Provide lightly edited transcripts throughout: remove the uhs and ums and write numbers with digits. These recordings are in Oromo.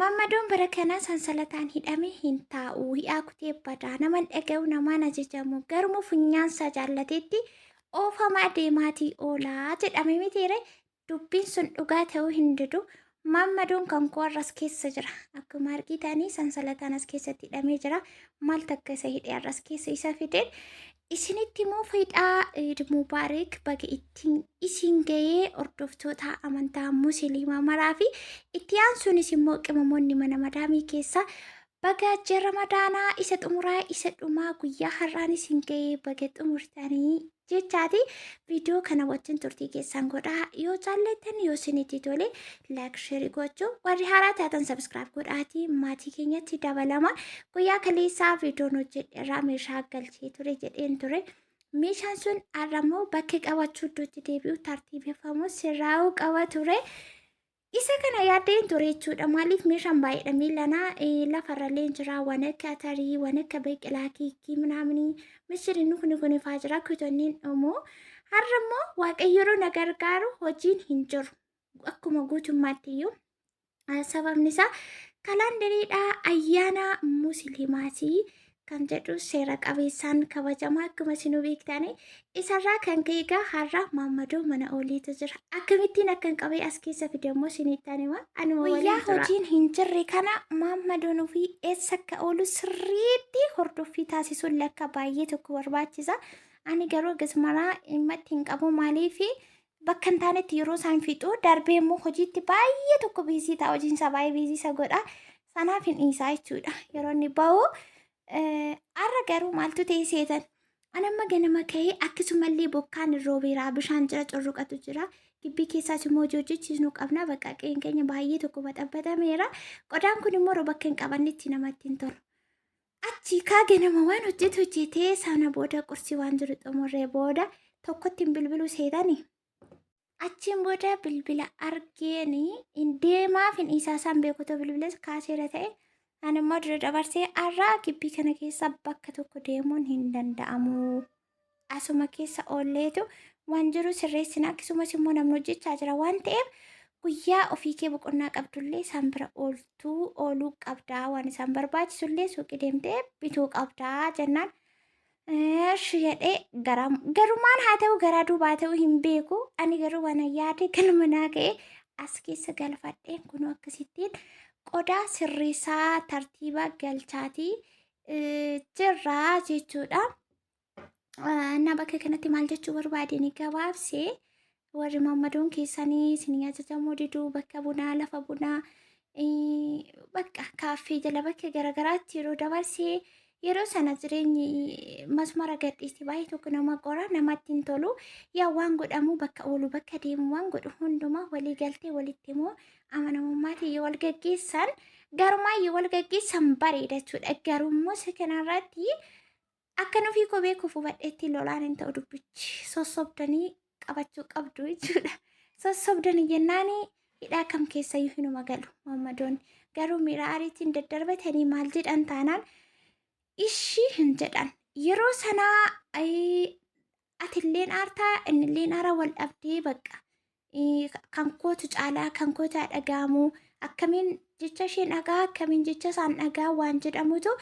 Maammadoon bara kana sansalataan hidhamee hin taa'u. Hi'aa kutee badaa. Naman dhaga'u namaan ajajamu. Garuma funyaansaa jaallateetti oofamaa deemaatii oolaa jedhame mitiire dubbiin sun dhugaa ta'uu hin didu. Maammadoon kan koo har'a as keessa jira. Akkuma argitanii sansalataan as keessatti hidhamee jira. Maal takka isa hidhee har'a as keessa isa fideen isinitti immoo fedhaa Eid Mubaarik baga ittiin isin ga'ee hordoftoota amantaa musliimaa maraa fi itti aansuunis immoo qimamoonni mana madaamii keessaa baga ji'a ramadaanaa isa xumuraa isa dhumaa guyyaa har'aan isin ga'ee baga xumurtanii jechaati viidiyoo kana wajjin turtii keessan godhaa yoo jaallattan yoo isinitti tole like share gochuu warri haaraa taatan subscribe godhaatii maatii keenyatti dabalama guyyaa kaleessaa viidiyoon hojjedhe irraa meeshaa galchee ture jedheen ture meeshaan sun har'ammoo bakka qabachuu iddootti deebi'u tartiibeffamu sirraa'uu qaba ture. Isa kana yaaddeen ture jechuudha. Maaliif meeshaan baay'eedha miilanaa lafarrallee jira waan akka atarii, waan akka biqilaa, keekii minaaminii, missiriin nukni kun ifaa jira kutanniin dhumu. Har'a immoo waaqayyo yeroo na gargaaru hojiin hin jiru. Akkuma guutummaatti iyyuu. Sababni isaa kalaandariidha ayyaana musliimaati kan jedhu seera qabeessaan kabajama akkuma isinuu beektani. Isarraa kan ka'e egaa har'a Maammadoo mana ooleetu jira. Akkamittiin akkan qabee as keessa fide immoo isinittan hima. Anuma waliin Guyyaa tura. hojiin hin jirre kana Maammadoon ofii eessa akka oolu sirriitti hordoffii taasisuun lakka baay'ee tokko barbaachisa. Ani garuu akkasumaraa dhimmatti hin qabu maaliif bakka hin taanetti yeroo isaan fixu darbee immoo hojiitti baay'ee tokko biizii ta'a hojiin isaa baay'ee biizii isa godha. Sanaaf hin dhiisaa jechuudha. Yeroo inni bahu har'a garuu maaltu ta'e seetan? Ani amma ganama ka'ee akkasumallee bokkaan hin roobeera bishaan jira corruqatu jira. Gibbii keessaas immoo hojii hojjechiisnu qabna bakka qe'een keenya baay'ee tokko baxabbatameera. Qodaan kun immoo yeroo bakka hin qabannetti namatti hin tolu. Achi kaa ganama waan hojjetu hojjetee sana booda qursii waan jiru xumurree booda tokkotti hin bilbiluu seetani. Achiin booda bilbila argeeni hin deemaaf hin dhiisaa isaan beekotoo bilbilas kaaseera ta'e ani immoo dura dabarsee har'aa gibbii kana keessa bakka tokko deemuun hin danda'amu. Asuma keessa oolleetu waan jiru sirreessina akkasumas immoo namni hojjechaa jira waan ta'eef guyyaa ofii kee boqonnaa qabdullee isaan bira ooltuu ooluu qabdaa waan isaan barbaachisullee suuqii deemtee bituu qabdaa jennaan. Eesh jedhee garumaan haa ta'u garaa duubaa ta'u hin beeku ani garuu waan yaade galma naa ga'e as keessa galfadheen kunoo akkasittiin qodaa sirreessaa tartiiba galchaatii jirra jechuudha. Na bakka kanatti maal jechuu barbaadeen gabaabsee warri maammadoon keessanii isin ajajamuu diduu bakka bunaa lafa bunaa bakka kaaffee jala bakka garagaraatti yeroo dabarsee yeroo sana jireenyi masmara gadhiiste baay'ee tokko nama qora namatti hin tolu yaa waan godhamu bakka oolu bakka deemu waan godhu hundumaa walii galtee walitti immoo amanamummaatiin yoo wal gaggeessan garumaa yoo wal gaggeessan bareeda jechuudha garummoo isa kanarratti akka nufii koo beekuuf hubadheetti lolaan hin ta'u dubbichi sossobdanii qabachuu qabdu jechuudha. Sossobdanii jennaan hidhaa kam keessayyuu hinuma galu maammadoonni. Garuu miira ariitiin daddarbatanii maal jedhan taanaan ishii hin jedhan. Yeroo sanaa atilleen aartaa innilleen aara wal dhabdee bakka kan kootu caalaa kan kootu haa dhaga'amu akkamiin jecha isheen dhagaa akkamiin jecha isaan dhagaa waan jedhamutu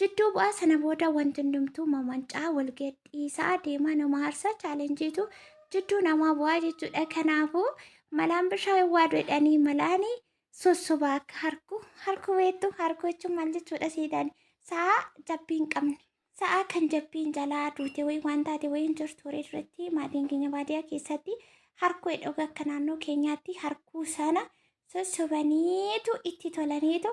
jidduu bu'aa sana booda wanti hundumtuu mamancaa wal gadhiisaa deemaa nama aarsa chaalenjiitu jidduu namaa bu'aa jechuudha. Kanaafuu malaan bishaan waa jedhanii malaanii sossobaa akka harku harku beektu harku jechuun maal jechuudha seetani sa'a jabbii hin qabne. Sa'a kan jabbiin jalaa duute wayii waan taate wayii hin jirtu horii duratti maatiin keenya baadiyyaa keessatti harkuu dhuga akka naannoo keenyaatti harkuu sana sossobaniitu itti tolaniitu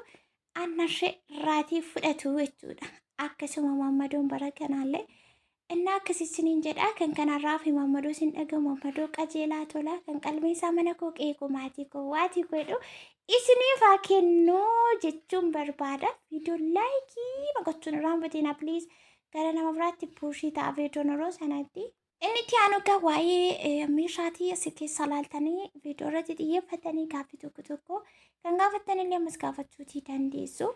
annashee irraatii fudhatu jechuudha. Akkasuma maammadoon bara kanaallee innaa akkas isiniin jedha kan kanarraa fi maammadoo isin dhaga'u maammadoo qajeelaa tolaa kan qalbiin isaa mana koo qe'ee koo maatii koo waatii koo jedhu isiniif haa kennu jechuun barbaada. Viidiyoo laayikii gochuun irraanfatina please gara nama biraatti puushii ta'a viidiyoon yeroo sanatti. Inni itti aanu egaa waa'ee meeshaatii asi keessa laaltanii viidiyoo irratti xiyyeeffatanii gaaffii tokko tokko kan gaafattan illee ammas gaafachuutii dandeessu.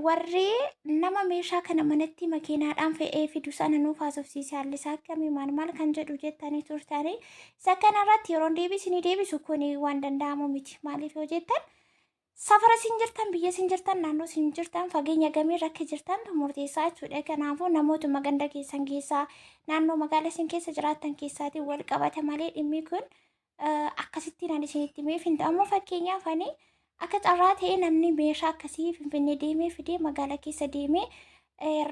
Warri nama meeshaa kana manatti makiinaadhaan fe'ee fidu sana nuuf haasofsiise haalli isaa akkamii maal maal kan jedhu jettanii turtanii isa kanarratti yeroon deebisinii deebisu kun waan danda'amu miti maaliif yoo jettan Safara isin jirtan, biyya isin jirtan, naannoo isin jirtan, fageenya gameerra akka jirtantu murteessaa jechuudha. Kanaafuu namootuma ganda keessan keessaa, naannoo magaala isin keessa jiraattan keessaatiin wal qabata malee dhimmi kun akkasittiin ani isinitti himeef hin ta'u. Amma fakkeenyaaf ani akka carraa ta'ee namni meeshaa akkasii Finfinnee deemee fidee magaala keessa deemee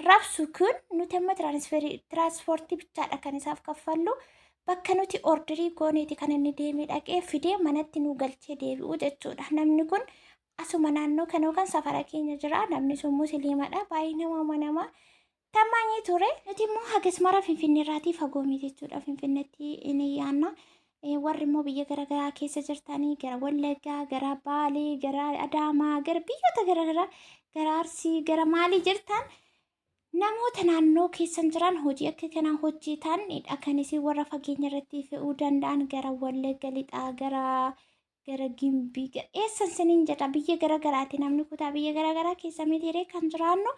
rabsu kun nuti amma tiraanspoortii bichaadha kan isaaf kaffallu. Bakka nuti orderii gooneeti kan inni deemee dhaqee fidee manatti nu galchee deebi'u jechuudha. Namni kun asuma naannoo kana yookaan safara keenya jira. Namni sun musliimadha. Baay'ee nama amanamaa. Tammaanyii ture. Nuti immoo hagas mara Finfinnee irraatii fagoo miti jechuudha. Finfinneetti ni yaanna. Warri immoo biyya garaagaraa keessa jirtanii gara Wallaggaa, gara Baalee, gara Adaamaa, gara biyyoota garaagaraa, gara Arsii, gara maalii jirtan namoota naannoo keessan jiran hojii akka kanaa hojjetanidha kan isin warra fageenya irratti fe'uu danda'an gara Wallagga Lixaa, gara Gimbii, gara eessan siniin jedha, biyya garagaraati namni kutaa biyya garagaraa keessa mitiiree kan jiraannu,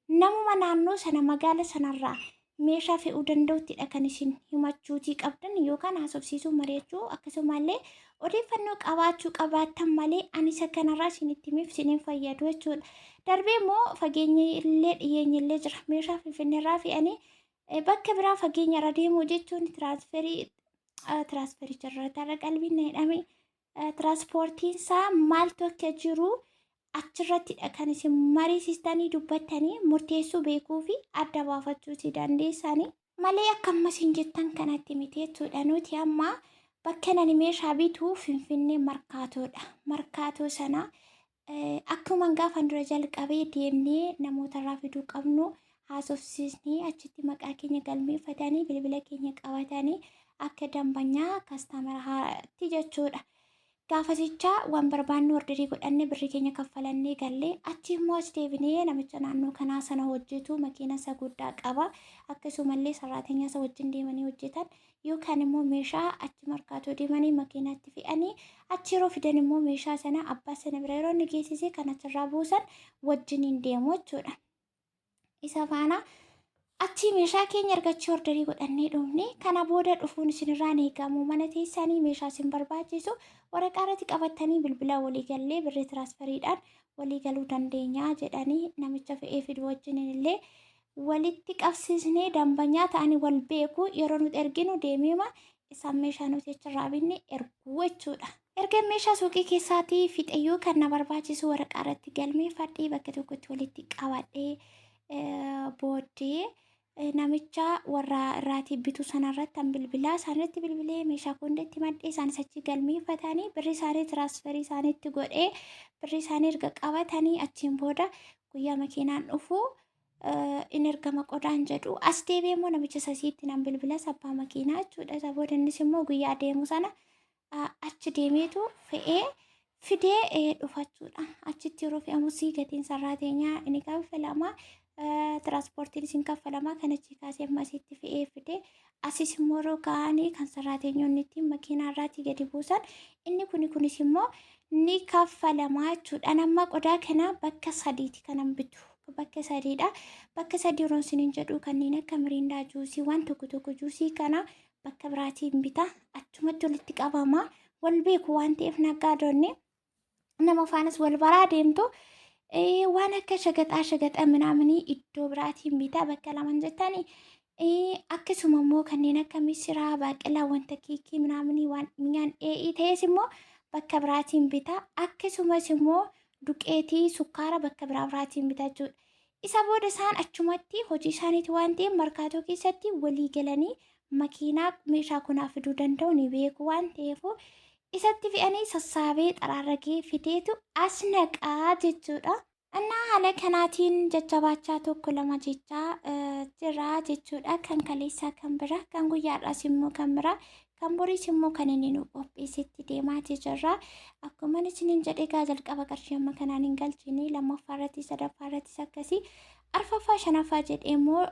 namuma naannoo sana magaala sanarraa meeshaa fe'uu danda'uttidha kan isin himachuutii qabdan yookaan haasofsiisuu, mari'achuu, akkasumallee odeeffannoo qabaachuu qabaattan malee ani isa kanarraa isinitti himeef isiniin fayyadu jechuudha. Darbee immoo fageenyi illee dhiyeenyi illee jira. Meeshaa Finfinneerraa fe'anii bakka biraa fageenya irra deemuu jechuun tiraansferii jirra qalbiin na hidhame, tiraanspoortiin isaa maaltu akka jiru achirrattidha kan isin mariisistanii dubbattanii murteessuu beekuu fi adda baafachuuti dandeessanii. Malee akka amma isin jettan kanatti miti jechuudha. Nuti amma bakka nani meeshaa bitu Finfinnee Markaatoodha. Markaatoo sana akkuma gaafan dura jalqabee deemnee namoota irraa fiduu qabnu haasofsiisnee achitti maqaa keenya galmeeffatanii bilbila keenya qabatanii akka dambanyaa customer haaraatti jechuudha. Gaafasichaa waan barbaannu orderii godhanne, birrii keenya kaffalannee gallee, achi immoo as deebinee namicha naannoo kanaa sana hojjetu makiina isa guddaa qaba. Akkasumallee saraatenyaa isa wajjin deemanii hojjetan yookaan immoo meeshaa achi Markaatoo deemanii makiinaatti fe'anii achi yeroo fidan immoo meeshaa sana abbaa sana bira yeroo inni geessise kan achirraa buusan wajjiniin deemu jechuudha. Isa faana achi meeshaa keenya argachuu orderii godhannee dhufne. Kana booda dhufuun isinirraa eegamu, mana teessanii meeshaa isin barbaachisu waraqaa irratti qabatanii bilbila walii gallee birrii tiraansferiidhaan walii galuu dandeenya jedhanii namicha fe'ee fidu wajjin illee walitti qabsiisnee dambanyaa ta'anii wal beeku, yeroo nuti erginu deemeema isaan meeshaa nuti achirraa binne erguu jechuudha. Erga meeshaa suuqii keessaatii fixeyyuu kan na barbaachisu waraqaa irratti galmeeffadhee bakka tokkotti walitti qabadhee booddee namicha warra irraatii bitu sanarratti an bilbilaa isaanitti bilbilee meeshaa koondeetti madhee isaanis achi galmeeffatanii birrii isaanii tiraansferii isaaniitti godhee birrii isaanii erga qabatanii achiin booda guyyaa makiinaan dhufu in ergama qodaan jedhu. As deebi'ee immoo namicha sasiitti nan bilbila, abbaa makiinaa jechuudha. Isa booda innis immoo guyyaa deemu sana achi deemeetu fe'ee fidee dhufachuudha. Achitti yeroo fe'amus gatiin sarraateenyaa inni kaffalama. Tiraanspoortiin isin kaffalama. Kan achi kaasee amma asitti fe'ee fidee asis immoo yeroo ka'anii kan sarraateenyoonni ittiin makiinaa irraatii gadi buusan inni kuni kunis immoo ni kaffalama jechuudha. Amma qodaa kana bakka sadiiti kanan bitu. Bakka sadiidha. Bakka sadii yeroo isiniin jedhu kanneen akka Mirinda, juusii, waan tokko tokko juusii kana bakka biraatiin bita. Achumatti walitti qabama. Wal beeku waan ta'eef naggaadonni nama faanas wal baraa deemtu. Waan akka shagaxaa shagaxa minaaminii iddoo biraatiin bita bakka laman jettanii. Akkasuma immoo kanneen akka misiraa, baaqelaa, wanta keekii minaaminii waan mi'aan dheedhii ta'es immoo bakka biraatiin bita. Akkasumas immoo duqeetii, sukkaara bakka biraa biraatiin bita jechuudha. Isa booda isaan achumatti hojii isaaniiti waan ta'eef Markaatoo keessatti walii galanii makiinaa meeshaa kunaa fiduu danda'u ni beeku waan ta'eef isatti fe'anii sassaabee xaraarragee fideetu as naqaa jechuudha. Innaa haala kanaatiin jajjabaachaa tokko lama jechaa jira jechuudha. Kan kaleessaa kan bira, kan guyyaadhaas immoo kan bira, kan boriis immoo kan inni nu qopheessetti deemaatii jirra. Akkuma isiniin jedhe egaa jalqaba qarshii amma kanaan hin galchine, lammaffaa irratti, sadaffaa irrattis akkasii, arfaffaa, shanaffaa jedhee immoo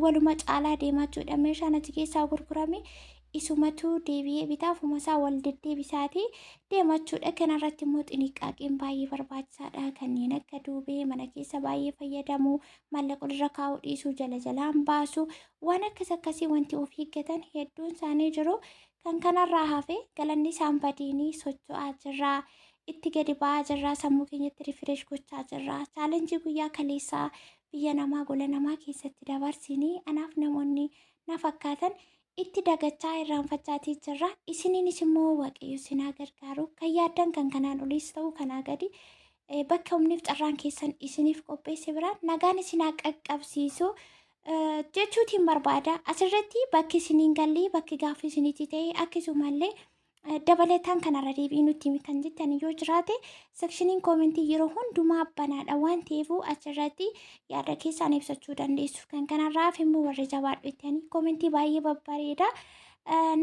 waluma caalaa deemaa jechuudha. Meeshaan achi keessaa gurgurame isumatu deebi'ee bitaa ofuma isaa wal deddeebisaati deema jechuudha. Kanarratti immoo xiniqqaaqeen baay'ee barbaachisaadha. Kanneen akka duubee mana keessa baay'ee fayyadamu, maallaqa walirra kaa'uu dhiisuu, jala jalaan baasu, waan akkas akkasii wanti of eeggatan hedduun isaanii jiru. Kan kanarraa hafe galanni isaan badiinii socho'aa jirra. Itti gadi ba'aa jirra. Sammuu keenyatti refresh gochaa jirra. Challenge guyyaa kaleessaa biyya namaa gola namaa keessatti dabarsinii anaaf namoonni na fakkaatan itti dagachaa irraanfachaatii jirra. Isiniinis immoo Waaqayyo isin haa gargaaru. Kan yaaddan kan kanaan oliis ta'uu kanaa gadi bakka humniif carraan keessan isiniif qopheesse biraan nagaan isin haa qaqqabsiisu jechuutiin barbaada. Asirratti bakki isiniin gallee, bakki gaaffii isinitti ta'e, akkasumallee dabalataan kanarra deebi'ii nutti himi kan jettan yoo jiraate, sectioniin commentii yeroo hundumaa banaadha waan ta'eef achirratti yaada keessaan ibsachuu dandeessu. Kan kanarraaf immoo warri jabaadhu jettanii commentii baay'ee babbareeda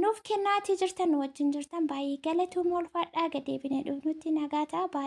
nuuf kennaatii jirtan, nu wajjin jirtan, baay'ee galatooma, ulfaadhaa. Gadeebinee dhufnutti nagaa ta'a baay'ee.